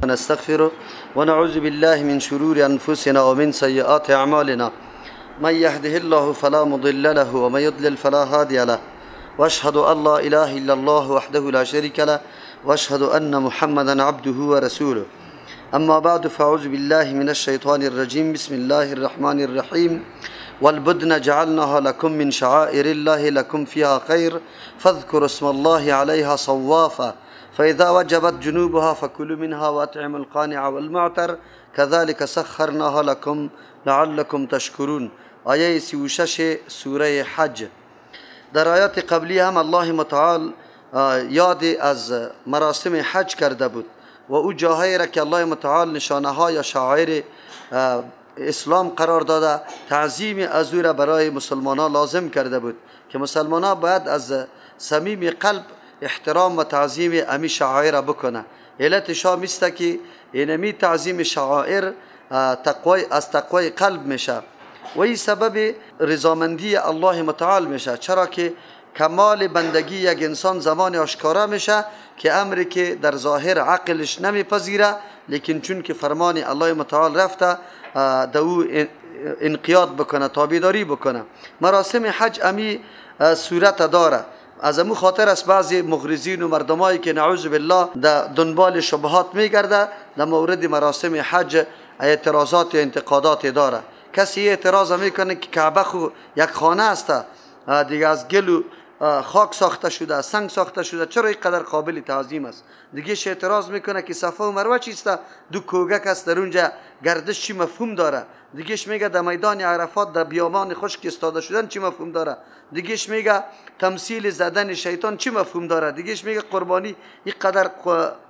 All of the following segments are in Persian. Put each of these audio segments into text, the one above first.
ونستغفره ونعوذ بالله من شرور أنفسنا ومن سيئات أعمالنا. من يهده الله فلا مضل له ومن يضلل فلا هادي له. وأشهد أن لا إله إلا الله وحده لا شريك له وأشهد أن محمدا عبده ورسوله. أما بعد، فأعوذ بالله من الشيطان الرجيم. بسم الله الرحمن الرحيم. والبدن جعلناها لكم من شعائر الله لكم فيها خير فاذكروا اسم الله عليها صوافا فإذا وجبت جنوبها فكلوا منها وأطعموا القانع والمعتر كذلك سخرناها لكم لعلكم تشكرون. آیه 36 سوره حج. در آیات قبلی هم الله متعال یاد از مراسم حج کرده بود و او جاهایی را که الله متعال نشانه ها یا شعائر اسلام قرار داده، تعظیم از او را برای مسلمان ها لازم کرده بود که مسلمان ها باید از صمیم قلب احترام و تعظیم امی شعائر بکنه. علتش هم است که اینمی تعظیم شعائر تقوی از تقوی قلب میشه و این سبب رضامندی الله متعال میشه، چرا که کمال بندگی یک انسان زمان آشکارا میشه که امری که در ظاهر عقلش نمیپذیره، لیکن چون که فرمان الله متعال رفته در او انقیاد بکنه، تابعداری بکنه. مراسم حج امی صورت داره. از امو خاطر است بعضی مغرضین و مردمایی که نعوذ بالله در دنبال شبهات میگرده در مورد مراسم حج اعتراضات و انتقادات داره. کسی اعتراض میکنه که کعبه خو یک خانه است، دیگه از گل و خاک ساخته شده، سنگ ساخته شده، چرا اینقدر قابل تعظیم است؟ دیگه اعتراض میکنه که صفا و مروه چیست، دو کوگک است در اونجا گردش چی مفهوم داره؟ دیگهش میگه در میدان عرفات در بیابان خشک استاده شدن چی مفهوم داره؟ دیگهش میگه تمثیل زدن شیطان چی مفهوم داره؟ دیگهش میگه قربانی اینقدر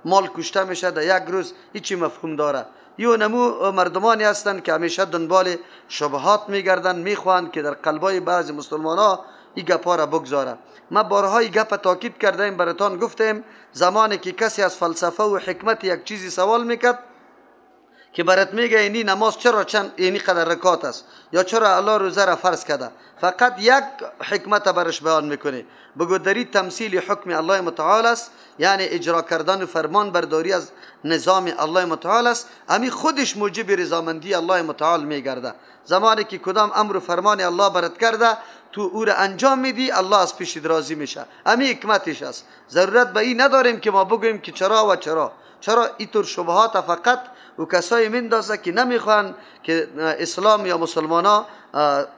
مال کشته میشه در یک روز، این چی مفهوم داره؟ یو نمو مردمانی هستند که همیشه دنبال شبهات میگردن، میخوان که در قلبای بعضی مسلمان ها این گپا را بگذاره. ما بارها این گپ تاکید کردیم، براتان گفتیم زمانی که کسی از فلسفه و حکمت یک چیزی سوال میکرد که برات میگه اینی نماز چرا چند اینی قدر رکات است یا چرا الله روزه را فرض کرده، فقط یک حکمت برش بیان میکنه، بگو دری تمثیل حکم الله متعال است، یعنی اجرا کردن فرمان برداری از نظام الله متعال است. امی خودش موجب رضامندی الله متعال میگرده. زمانی که کدام امر و فرمان الله برات کرده تو او را انجام میدی، الله از پیش راضی میشه. امی حکمتش است. ضرورت به این نداریم که ما بگوییم که چرا و چرا چرا. اینطور شبهات فقط و کسایی میندازه که نمیخوان که اسلام یا مسلمان ها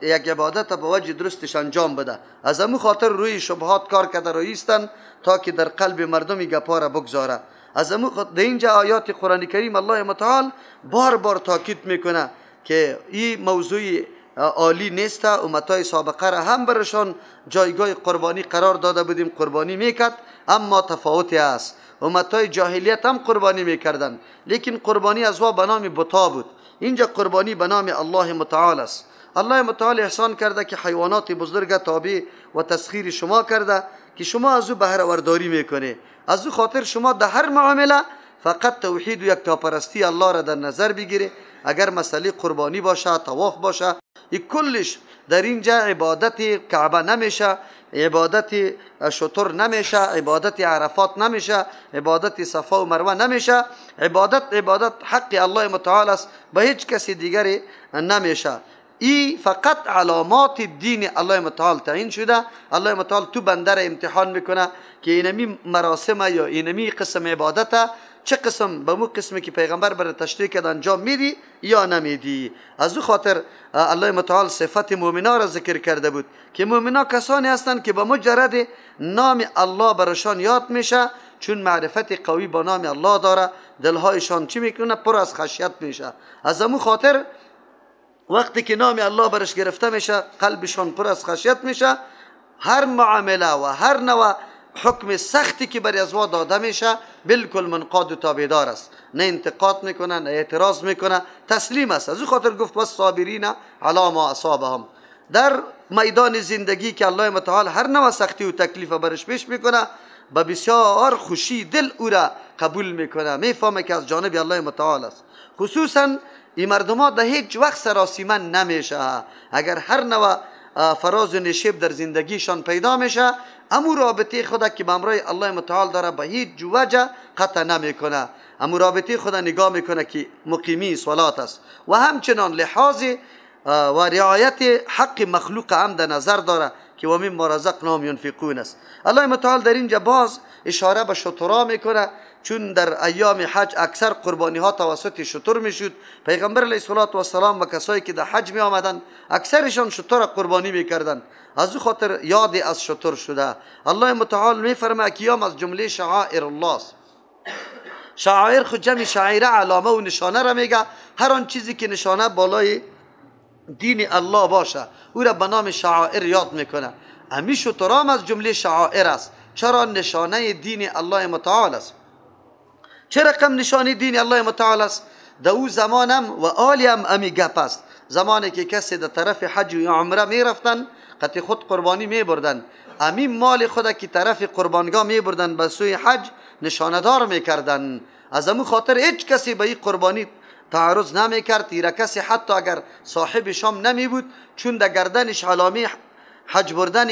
یک عبادت به وجه درستش انجام بده. از امو خاطر روی شبهات کار کرده رویستن تا که در قلب مردم گپا را بگذاره. از امو در اینجا آیات قرآن کریم الله متعال بار بار تاکید میکنه که این موضوع عالی نیست. امتای سابقه را هم برشان جایگاه قربانی قرار داده بودیم، قربانی میکرد، اما تفاوتی است. امتای جاهلیت هم قربانی میکردن، لیکن قربانی از وا به نام بتا بود. اینجا قربانی به نام الله متعال است. الله متعال احسان کرده که حیوانات بزرگ تابع و تسخیر شما کرده که شما از او بهره ورداری میکنه. از او خاطر شما در هر معامله فقط توحید و یکتاپرستی الله را در نظر بگیره. اگر مسئله قربانی باشه، طواف باشه، این کلش در اینجا عبادت کعبه نمیشه، عبادت شتر نمیشه، عبادت عرفات نمیشه، عبادت صفا و مروه نمیشه. عبادت حق الله متعال است، به هیچ کسی دیگری نمیشه. ای فقط علامات دین الله متعال تعیین شده. الله متعال تو بنده را امتحان میکنه که اینمی مراسم یا اینمی قسم عبادت چه قسم به مو قسمی که پیغمبر برای تشریح کرد انجام میدی یا نمیدی. از او خاطر الله متعال صفت مؤمنا را ذکر کرده بود که مؤمنا کسانی هستند که به مجرد نام الله برشان یاد میشه، چون معرفت قوی با نام الله داره، دلهایشان چی میکنه؟ پر از خشیت میشه. از امو خاطر وقتی که نام الله برش گرفته میشه، قلبشان پر از خشیت میشه. هر معامله و هر نوع حکم سختی که برای ازوا داده میشه بالکل منقاد و تابعدار است، نه انتقاد میکنه نه اعتراض میکنه، تسلیم است. از او خاطر گفت والصابرین علی ما اصابهم. در میدان زندگی که الله متعال هر نوع سختی و تکلیف برش پیش میکنه، با بسیار خوشی دل او را قبول میکنه، میفهمه که از جانب الله متعال است. خصوصا این مردم ها در هیچ وقت سراسیمه نمیشه. اگر هر نوع فراز و نشیب در زندگیشان پیدا میشه، امو رابطه خدا که به امرای الله متعال داره به هیچ وجه قطع نمیکنه. امو رابطه خدا نگاه میکنه که مقیمی صلات است و همچنان لحاظ و رعایت حق مخلوق هم در نظر داره که و مما رزقناهم ینفقون است. الله متعال در اینجا باز اشاره به شترا میکنه، چون در ایام حج اکثر قربانی ها توسط شتر میشد. پیغمبر علیه الصلاة والسلام و کسایی که در حج می آمدن اکثرشان شتر قربانی میکردن، از او خاطر یاد از شتر شده. الله متعال میفرماید که از جمله شعائر الله است. شعائر خود جمع شعیره، علامه و نشانه را میگه. هر آن چیزی که نشانه بالای دین الله باشه او را به نام شعائر یاد میکنه. امی شترام از جمله شعائر است، چرا نشانه دین الله متعال است. چه رقم نشانه دین الله متعال است؟ در او زمانم و آلی هم امی گپ است. زمانی که کسی در طرف حج و عمره میرفتن قطع خود قربانی میبردن، امی مال خود که طرف قربانگاه میبردن به سوی حج نشانه دار میکردن. از امو خاطر هیچ کسی به این قربانی تعرض نمیکرد. تیره کسی حتی اگر صاحب شام نمی بود، چون در گردنش علامه حج بردن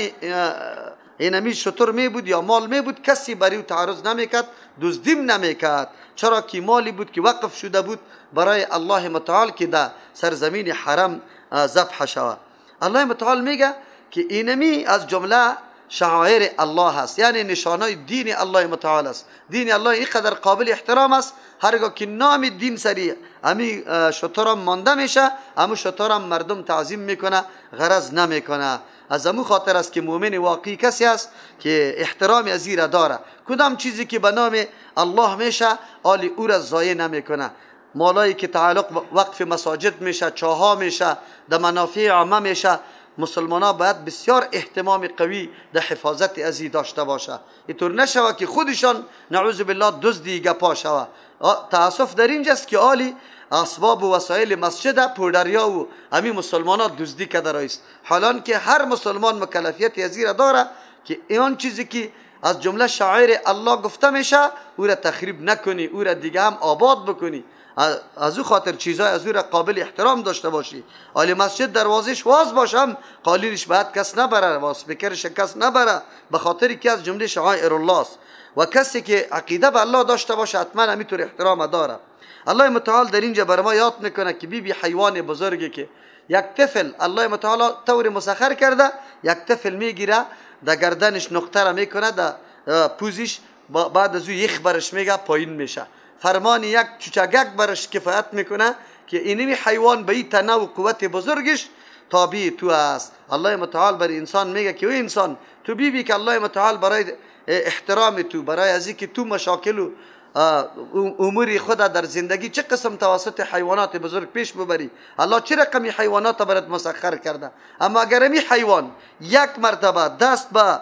اینمی شتر می بود یا مال می بود، کسی برای او تعرض نمیکرد، دزدیم نمیکرد، چرا که مالی بود که وقف شده بود برای الله متعال که در سرزمین حرم ذبح شود. الله متعال میگه که اینمی از جمله شعائر الله است، یعنی نشانه دین الله متعال است. دین الله اینقدر قابل احترام است، هرگاه که نام دین سری امی شترم مانده میشه، امو شترم مردم تعظیم میکنه، غرض نمیکنه. از امو خاطر است که مؤمن واقعی کسی است که احترام از را داره. کدام چیزی که به نام الله میشه آلی او را ضایع نمیکنه. مالایی که تعلق وقف مساجد میشه، چاها میشه، در منافع عامه میشه، مسلمان ها باید بسیار اهتمام قوی در حفاظت ازی داشته باشه. اینطور نشوه که خودشان نعوذ بالله دزدی گپا شوه. تاسف در اینجاست که آلی اسباب و وسایل مسجد پودریا و همی مسلمان ها دزدی کرده رایست، حالان که هر مسلمان مکلفیت ازی را داره که این چیزی که از جمله شعائر الله گفته میشه او را تخریب نکنی، او را دیگه هم آباد بکنی. از او خاطر چیزای از او را قابل احترام داشته باشی. آلی مسجد دروازش واز باشم، قالینش باید کس نبره، واسپیکرش کس نبره، به خاطر که از جمله شعائر الله است. و کسی که عقیده به الله داشته باشه حتما همینطور احترام داره. الله متعال در اینجا بر ما یاد میکنه که بی بی حیوان بزرگی که یک طفل الله متعال طور مسخر کرده، یک طفل میگیره در گردنش نقطه را میکنه، در پوزش، بعد از او یخ برش میگه پایین میشه. فرمان یک چوچگک برش کفایت میکنه که اینمی حیوان به این تنه و قوت بزرگش تابع تو است. الله متعال بر انسان میگه که او انسان تو بی بی که الله متعال برای احترام تو، برای از اینکه تو مشاکل و امور خود در زندگی چه قسم توسط حیوانات بزرگ پیش ببری، الله چه رقمی حیوانات برات مسخر کرده. اما اگر می حیوان یک مرتبه دست به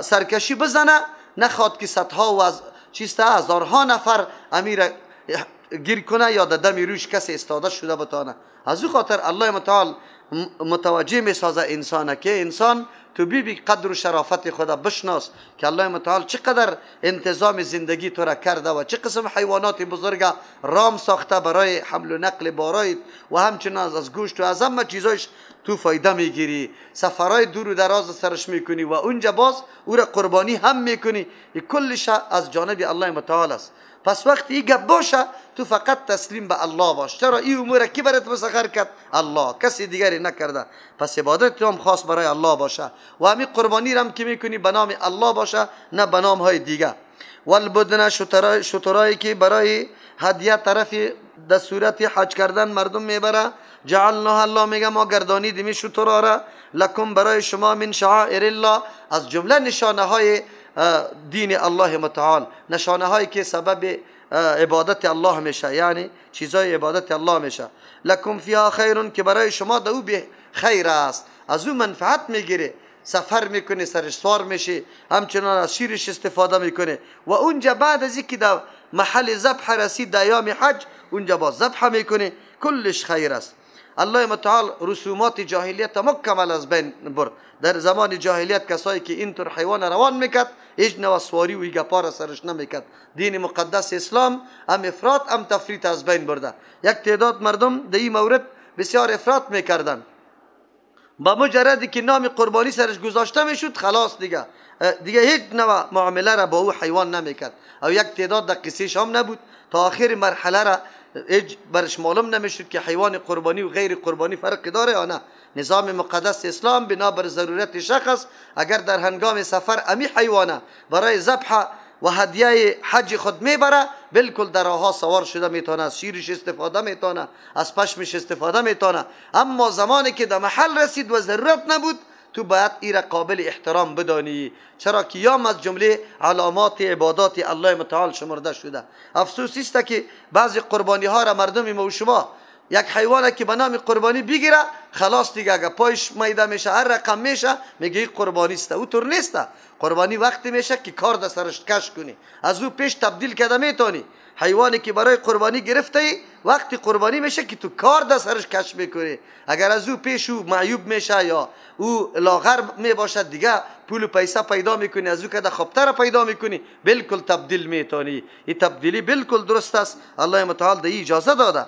سرکشی بزنه، نخواد که صدها و از چیسته هزارها نفر امیر گیر کنه یا در دم روش کسی استاده شده بتانه. از او خاطر الله متعال متوجه میسازه انسانه که انسان تو بی بی قدر و شرافت خدا بشناس که الله متعال چقدر انتظام زندگی تو را کرده و چه قسم حیوانات بزرگ رام ساخته برای حمل و نقل بارایت و همچنان از گوشت و از همه چیزایش تو فایده میگیری، سفرهای دور و دراز سرش میکنی و اونجا باز او را قربانی هم میکنی. کلش از جانب الله متعال است. پس وقتی این گپ باشه تو فقط تسلیم به الله باش. چرا این امور کی برات مسخر کرد؟ الله، کسی دیگری نکرده. پس عبادت تو هم خاص برای الله باشه و همین قربانی رم که میکنی به نام الله باشه، نه به نام های دیگه. والبدن، شترایی که برای هدیه طرف در صورت حج کردن مردم میبره، جعلناها، الله میگه ما گردانیدیم شترا را، لکم برای شما، من شعائر الله، از جمله نشانه های دین الله متعال، نشانه هایی که سبب عبادت الله میشه، یعنی چیزای عبادت الله میشه. لکم فیها خیر، که برای شما در او به خیر است، از او منفعت میگیره، سفر میکنه، سرش سوار میشه، همچنان از شیرش استفاده میکنه و اونجا بعد از اینکه در محل ذبح رسید در ایام حج، اونجا باز ذبح میکنه، کلش خیر است. الله متعال رسومات جاهلیت مکمل از بین برد. در زمان جاهلیت کسایی که اینطور حیوان روان میکرد هیچ نوع سواری و گپا را سرش نمیکرد. دین مقدس اسلام هم افراط هم تفریط از بین برده. یک تعداد مردم در این مورد بسیار افراط میکردن، با مجردی که نام قربانی سرش گذاشته میشد خلاص دیگه هیچ نوع معامله را با او حیوان نمیکرد. او یک تعداد در قصهش هم نبود تا آخر مرحله را هیچ برش معلوم نمیشد که حیوان قربانی و غیر قربانی فرق داره یا نه. نظام مقدس اسلام بنابر ضرورت شخص اگر در هنگام سفر امی حیوانه برای ذبح و هدیه حج خود میبره، بالکل در راهها سوار شده میتونه، از شیرش استفاده میتونه، از پشمش استفاده میتونه. اما زمانی که در محل رسید و ضرورت نبود، تو باید ای را قابل احترام بدانی، چرا که یام از جمله علامات عبادات الله متعال شمرده شده. افسوس است که بعضی قربانی ها را مردم ما و شما یک حیوان که به نام قربانی بگیره خلاص دیگه، اگه پایش میده میشه هر رقم میشه میگه قربانی است. او طور نیست. قربانی وقتی میشه که کار در سرش کش کنی، از او پیش تبدیل کرده میتونی. حیوانی که برای قربانی گرفته ای وقتی قربانی میشه که تو کار در سرش کش میکنی. اگر از او پیش او معیوب میشه یا او لاغر میباشد دیگه پول و پیسه پیدا میکنی، از او که خوبتر پیدا میکنی، بالکل تبدیل میتونی. این تبدیلی بالکل درست است. الله متعال ده اجازه داده.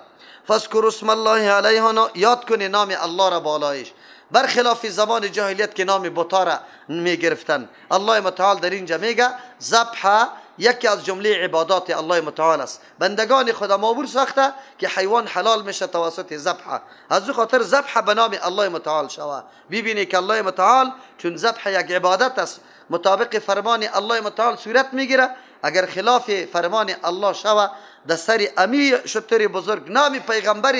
فاذکروا اسم الله علیها، یاد کنی نام الله را بالایش، برخلاف زمان جاهلیت که نام بتا را میگرفتن. الله متعال در اینجا میگه ذبح یکی از جمله عبادات الله متعال است. بندگان خدا مامور ساخته که حیوان حلال میشه توسط ذبح. از او خاطر ذبح به نام الله متعال شوه. ببینی که الله متعال چون ذبح یک عبادت است، مطابق فرمان الله متعال صورت میگیره. اگر خلاف فرمان الله شوه، در سر امی شتر بزرگ نام پیغمبر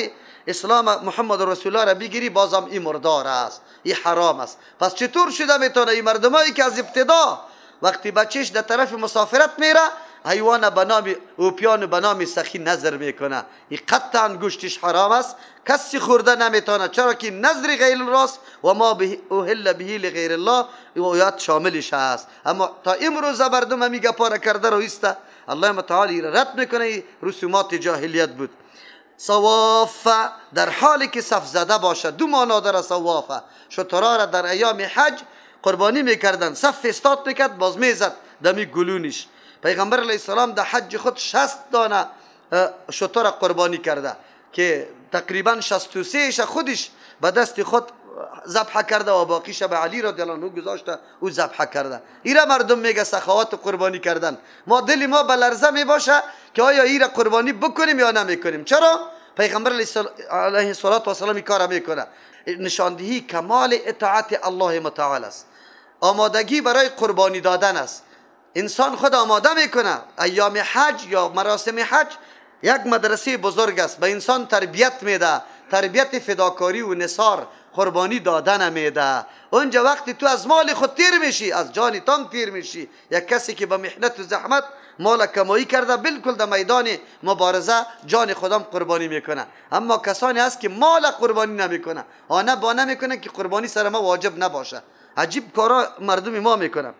اسلام محمد رسول الله را بگیری، بازم این مردار است، این حرام است. پس چطور شده میتونه این مردمایی که از ابتدا وقتی بچهش در طرف مسافرت میره حیوان به نام اوپیان به نام سخی نظر میکنه، این قطعا گوشتش حرام است، کسی خورده نمیتونه، چرا که نظر غیر راست و ما به اوهل به لغیر الله و شاملش است. اما تا امروز مردم میگه پاره کرده رو ایسته. الله متعال رد میکنه، رسومات جاهلیت بود. صواف در حالی که صف زده باشه، دو معنا داره صوافه. شترا را در ایام حج قربانی میکردن، صف استاد میکرد باز میزد دمی گلونش. پیغمبر علیه السلام در حج خود 60 دانه شتر قربانی کرده که تقریبا 63 خودش به دست خود ذبح کرده و باقیش به علی رضی الله عنه گذاشته، او ذبح کرده. ایرا مردم میگه سخاوت قربانی کردن. ما دل ما به لرزه میباشه که آیا ایرا قربانی بکنیم یا نمیکنیم. چرا؟ پیغمبر علیه الصلاة والسلام این کار میکنه. نشاندهی کمال اطاعت الله متعال است، آمادگی برای قربانی دادن است. انسان خود آماده میکنه. ایام حج یا مراسم حج یک مدرسه بزرگ است، به انسان تربیت میده، تربیت فداکاری و نثار قربانی دادن میده. اونجا وقتی تو از مال خود تیر میشی، از جان تام تیر میشی. یک کسی که با محنت و زحمت مال کمایی کرده، بالکل در میدان مبارزه جان خودم قربانی میکنه. اما کسانی هست که مال قربانی نمیکنه، آنه با نمیکنه که قربانی سر ما واجب نباشه. عجیب کارا مردم ما میکنه.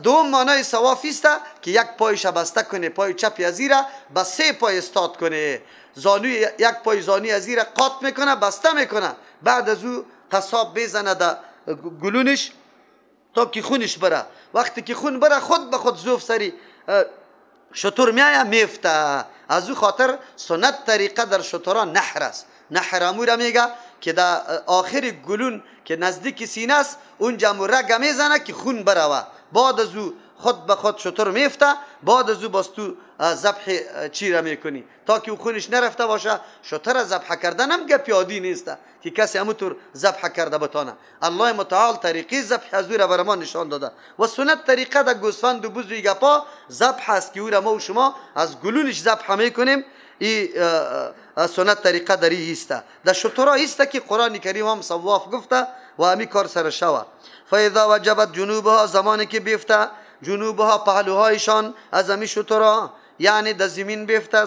دوم معنای صوافی است که یک پایش بسته کنه، پای چپ ازیره به سه پای استاد کنه، زانوی یک پای زانوی ازیره قات میکنه، بسته میکنه. بعد از او قصاب بزنه در گلونش تا که خونش بره. وقتی که خون بره خود به خود زوف سری شتر میایه میفته. از او خاطر سنت طریقه در شتران نحر است. نحر امور میگه که در آخر گلون که نزدیک سینه است اونجا رگ میزنه که خون بروه. بعد از او خود به خود شتر میفته. بعد از او باز تو ذبح چی را میکنی تا که او خونش نرفته باشه. شتر ذبح کردن هم گپی عادی نیست که کسی همونطور ذبح کرده بتانه. الله متعال طریقی ذبح از او را بر ما نشان داده و سنت طریقه در گوسفند و بز و گپا ذبح است که او را ما و شما از گلونش ذبح میکنیم. ای سنت طریقه در ای است. در شترا است که قرآن کریم هم صواف گفته و همی کار سر شوه. فاذا وجبت جنوبها، زمانی که بیفته جنوبها پهلوهایشان از همی شترا، یعنی در زمین بیفته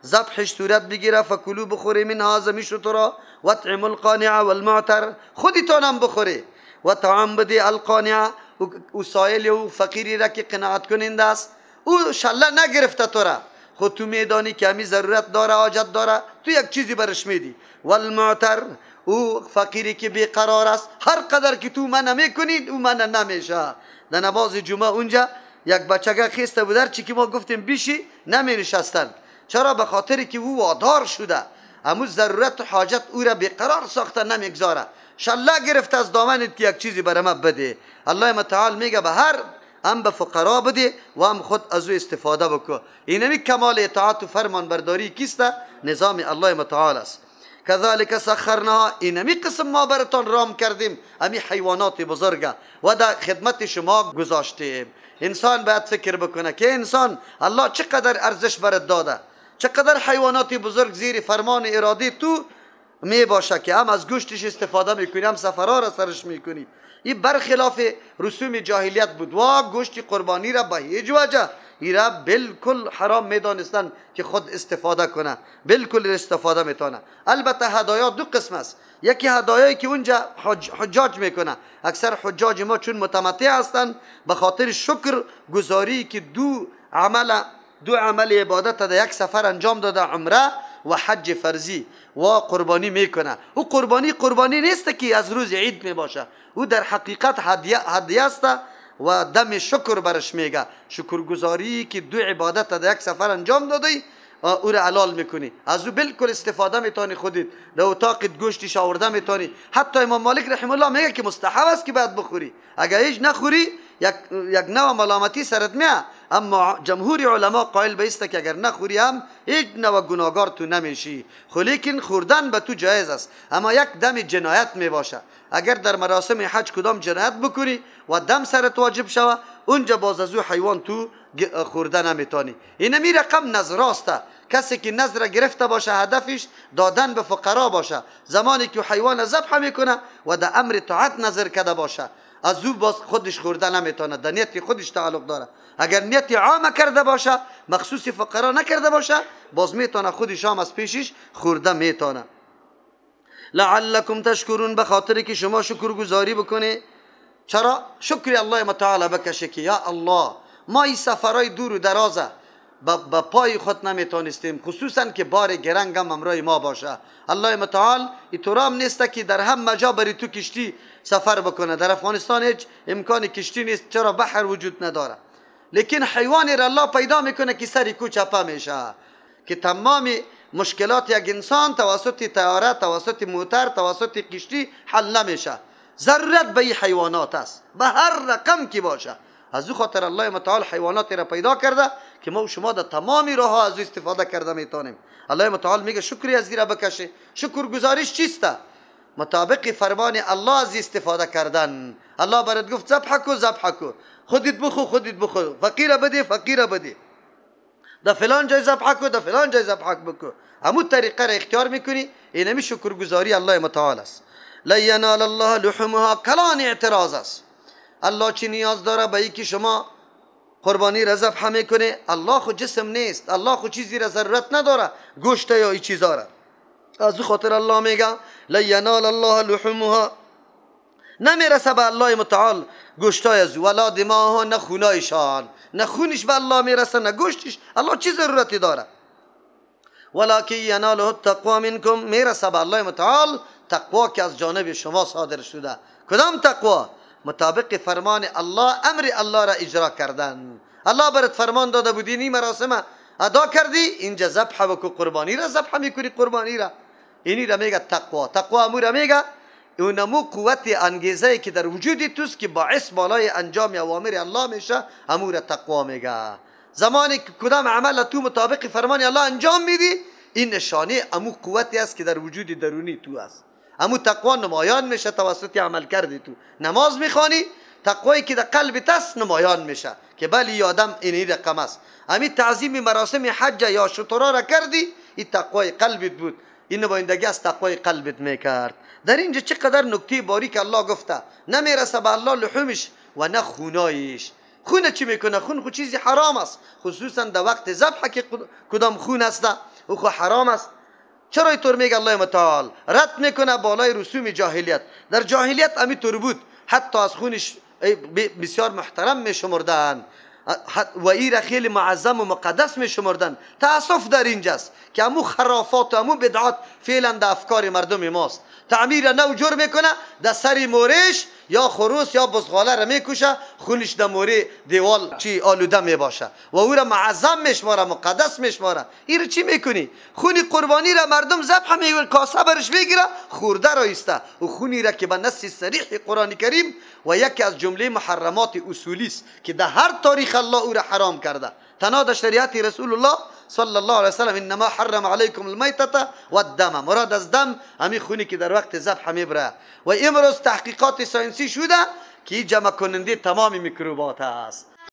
ذبحش صورت بگیره، فکلوا بخوری منها از همی شترا، واطعموا القانع والمعتر، خودتان هم بخوری و طعام بده القانع و سایل و فقیری را که قناعت کننده است. او شله نگرفته تو را، خود تو میدانی که همی ضرورت داره، حاجت داره، تو یک چیزی برش میدی. والمعتر، او فقیری که بیقرار است، هر قدر که تو منع میکنی او منع نمیشه. در نماز جمعه اونجا یک بچگه خیسته بود، هرچی که ما گفتیم بیشی نمی نشستن. چرا؟ به خاطر که او وادار شده. امو ضرورت و حاجت او را بیقرار ساخته نمیگذاره، شله گرفته از دامنت که یک چیزی برای ما بده. الله متعال میگه به هر هم به فقرا بده و هم خود از او استفاده بکن. اینمی کمال اطاعت و فرمان برداری کیست؟ نظام الله متعال است. کذالک سخرناها، اینمی قسم ما براتان رام کردیم امی حیوانات بزرگه و در خدمت شما گذاشتیم. انسان باید فکر بکنه که انسان الله چقدر ارزش برات داده، چقدر حیوانات بزرگ زیر فرمان اراده تو می باشه که هم از گوشتش استفاده میکنی، هم سفرها را سرش میکنی. این برخلاف رسوم جاهلیت بود و گوشت قربانی را به هیچ وجه ای را بالکل حرام میدانستن که خود استفاده کنه، بالکل استفاده میتونه. البته هدایا دو قسم است، یکی هدایایی که اونجا حجاج میکنه. اکثر حجاج ما چون متمتع هستند به خاطر شکر گذاری که دو عمل عبادت در یک سفر انجام داده، عمره و حج فرضی، و قربانی میکنه. او قربانی قربانی نیست که از روز عید میباشه، او در حقیقت هدیه است و دم شکر برش میگه. شکرگزاری که دو عبادت در یک سفر انجام دادی او را حلال میکنی، از او بالکل استفاده میتونی، خودت در اتاقت گوشتش آورده میتونی. حتی امام مالک رحمه الله میگه که مستحب است که باید بخوری، اگر هیچ نخوری یک نوع ملامتی سرت میه. اما جمهور علما قائل به است که اگر نخوری هم هیچ نوع گناهگار تو نمیشی، لیکن خوردن به تو جایز است. اما یک دم جنایت میباشه، اگر در مراسم حج کدام جنایت بکنی و دم سرت واجب شوه، اونجا باز از او حیوان تو خورده نمیتونی. اینمی رقم نظر است. کسی که نظر گرفته باشه هدفش دادن به فقرا باشه، زمانی که حیوان ذبح میکنه و در امر طاعت نظر کرده باشه، از او باز خودش خورده نمیتونه، در نیت خودش تعلق داره. اگر نیت عام کرده باشه، مخصوص فقرا نکرده باشه، باز میتونه خودش هم از پیشش خورده میتونه. لعلکم تشکرون، به خاطر که شما شکرگزاری بکنی. چرا؟ شکر الله متعال بکشه که یا الله ما این سفرهای دور و درازه با پای خود نمیتونستیم، خصوصا که بار گرنگ هم امرای ما باشه. الله متعال اینطور هم نیست که در هم مجا بری تو کشتی سفر بکنه. در افغانستان هیچ امکان کشتی نیست، چرا بحر وجود نداره. لیکن حیوانی را الله پیدا میکنه که سر کو چپه میشه، که تمام مشکلات یک انسان توسط طیاره، توسط موتر، توسط کشتی حل نمیشه. ضرورت به این حیوانات است، به هر رقم که باشه. از او خاطر الله متعال حیوانات را پیدا کرده که ما و شما در تمام راه ها از او استفاده کرده میتونیم. الله متعال میگه شکری از را بکشه. شکر گزارش چیست؟ مطابق فرمان الله از استفاده کردن. الله برات گفت ذبح کو، ذبح کو، خودت بخو، خودت بخو، فقیر بده، فقیر بده، در فلان جای ذبح کو، در فلان جای ذبح بکو. همون طریقه را اختیار میکنی. اینمی شکرگزاری الله متعال است. لن ینال الله لحومها، کلان اعتراض است. الله چی نیاز داره به اینکه شما قربانی را ذبح میکنه؟ الله خو جسم نیست، الله خو چیزی را ضرورت نداره، گوشت یا این چیزا را. از او خاطر الله میگه لن ینال الله لحومها، نمیرسه به الله متعال گوشتای از ولا دماها، نه خونایشان، نه خونش به الله میرسه نه گوشتش. الله چی ضرورتی داره؟ ولکن یناله التقوا منکم، میرسه به الله متعال تقوا که از جانب شما صادر شده. کدام تقوا؟ مطابق فرمان الله، امر الله را اجرا کردن. الله برات فرمان داده بود اینی مراسم ادا کردی، اینجا ذبح بکو، قربانی را ذبح میکنی، قربانی را. اینی را میگه تقوا. تقوا امو را میگه اونمو قوت انگیزه که در وجود توست که باعث بالای انجام اوامر الله میشه، امو را تقوا میگه. زمانی که کدام عمل تو مطابق فرمان الله انجام میدی، این نشانه امو قوتی است که در وجود درونی تو است. امو تقوا نمایان میشه توسط عمل کردی تو. نماز میخوانی، تقوایی که در قلب تست نمایان میشه که بلی آدم اینی رقم است. امی تعظیم مراسم حج یا شترا را کردی، این تقوای قلبت بود، این نمایندگی از تقوای قلبت میکرد. در اینجا چقدر نکته باریک الله گفته، نمیرسه به الله لحومش و نه خونایش. خونه چی میکنه؟ خون خو چیزی حرام است، خصوصا در وقت ذبح که کدام خون است او خو حرام است. چرا اینطور میگه الله متعال؟ رد میکنه بالای رسوم جاهلیت. در جاهلیت امی طور بود، حتی از خونش بسیار محترم میشمردن و ای را خیلی معظم و مقدس میشمردن. تاسف در اینجاست که امو خرافات و امو بدعات فعلا در افکار مردم ماست. تعمیر نو جور میکنه، در سر مورش یا خروس یا بزغاله را میکشه، خونش در موری دیوال چی آلوده میباشه و او را معظم میشماره، مقدس میشماره. این را چی میکنی؟ خونی قربانی را مردم ذبح میکنه، کاسه برش میگیره، خورده را ایسته و خونی را که به نص صریح قرآن کریم و یکی از جمله محرمات اصولی است که در هر تاریخ الله او را حرام کرده، تنها در شریعت رسول الله صلی الله علیه وسلم انما حرم علیکم المیتة والدم، مراد از دم همی خونی که در وقت ذبح میبره. و امروز تحقیقات science ی شده که جمع کننده تمام میکروبات است.